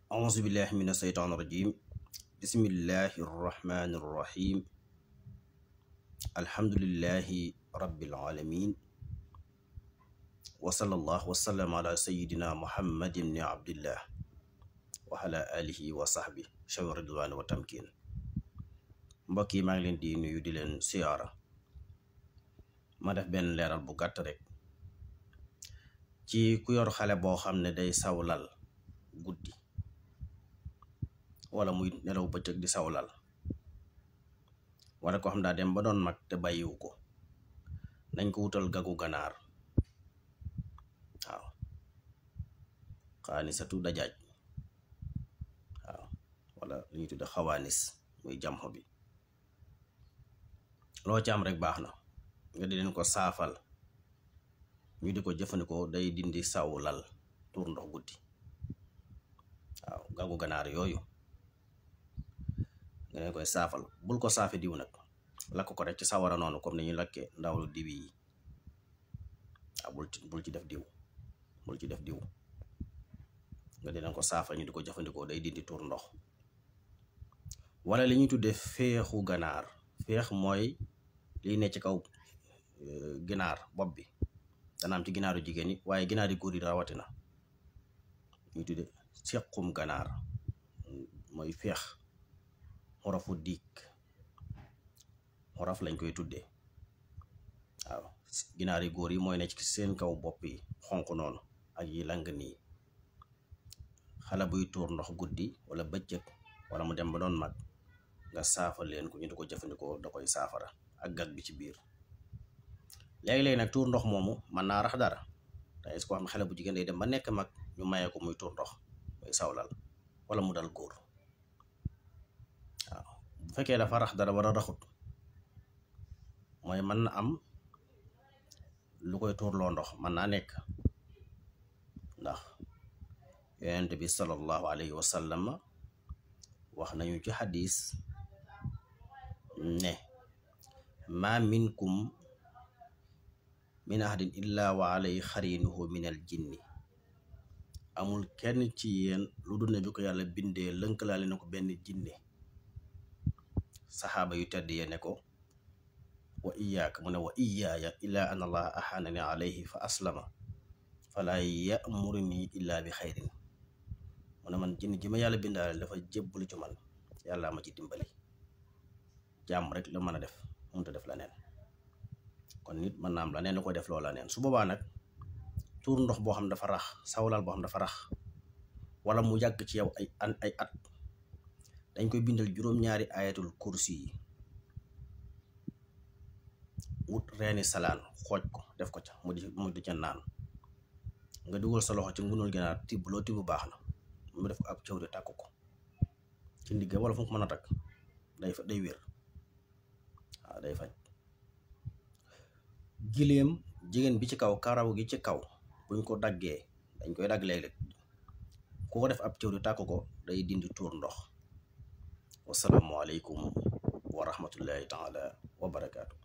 auzu billahi min asheytaan irajim bismillahi irrahmani irrahim alhamdulillahi rabbil alamin wa sallallahu wa sallam ala sayidina muhammad ibni abdillah wa ala alihi wa sahbi shawi ridwani wa tamkin. mbokk yi maa ngi leen di nuyu di leen siyaara. ma def benn leeral bu gàtt rek ci ku yor xale boo xam ne day sawlal guddi wala muy nelaw bëccëg di sawlal, wala ko xam daa dem ba doon mag te bàyyiwu ko, nañ ko wutal gagu ganaar. waaw xaanisatu dajaaj, waaw wala lu ñuy tudde xawaanis muy jamxo bi. loo ci am rek baax na, nga di leen ko saafal ñu di ko jëfandikoo, day dindi sawlal tuur ndox guddi. waaw gagu ganaar yooyu nga leen koy saafal. bul ko saafe diw nag, lakk ko rek ci sawara noonu comme ni ñuy lakke ndawlu diw yi. waaw bul ci def diw, bul ci def diw. nga di leen ko saafal ñu di ko jëfandikoo, day dindi tuur ndox. wala li ñuy tuddee feexu ganaar. feex mooy liy ne ci kaw ginaar bopp bi, dana am ci ginaaru jigéen ñi, waaye ginaar yi góor yi rawatina. ñuy tuddee sequm ganaar mooy feex. xorofu diig, xorof lañ koy tuddee. waaw ginaar yi góor yi mooy ne ci seen kaw bopp yi xonq noonu ak yi lang nii. xale buy tuur ndox guddi wala bëccëg wala mu dem ba doon mag, nga saafal leen ko ñu di ko jëfandikoo, da koy saafara ak gag bi ci biir. léegi-léegi nag tuur ndox moomu mën naa rax dara. da est-ce que xam xale bu jigéen day dem ba nekk mag ñu mayee ko muy tuur ndox muy sawlal, wala mu dal góor. waaw bu fekkee dafa rax dara wala raxut, mooy mën na am lu koy tuurloo ndox, mën naa nekk ndax yonent bi sallallahu alayhi wa sallam wax nañu ci xadis ne ma minkum min ahadin illa wa alayhi xarinuhu min al jinni. amul kenn ci yéen lu dul ne bi ko yàlla bindee lënkalaale na ko benn jinne. saxaaba yu tedd yee ne ko wa iyaaka, mu ne wa iyaaya illa an allah ahanani alayhi fa aslama fala yamuruni illa bi xayrin. mu ne man jinne ji ma yàlla bindaale dafa jébbalu ci man, yàlla ma ci dimbali. jàmm rek la mën a def, mënut a def la neen. kon nit mën naa am la neen la koy def loola neen. su boobaa nag tuur ndox boo xam dafa rax, sawlal boo xam dafa rax, wala mu yàgg ci yow ay at, dañ koy bindal juróom-ñaari ayatul kursi yi. wut reeni salaan xooj ko def ko ca mu di ca naan. nga dugal sa loxo ci ngunul ginaar, tibb loo tibb baax na, mu def ko ab cëw di tàkk ko ci ndigge wala fu mu ko mën a takk, day wér. waaw day faj. giléem jigéen bi ci kaw, karaw gi ci kaw buñ ko daggee, dañ koy dagg léeg-léeg, ku ko def ab cëw di tàkk ko, day dindi tuur ndox. wasalaamu aleykum wa rahmatullahi taala wa barakaatu.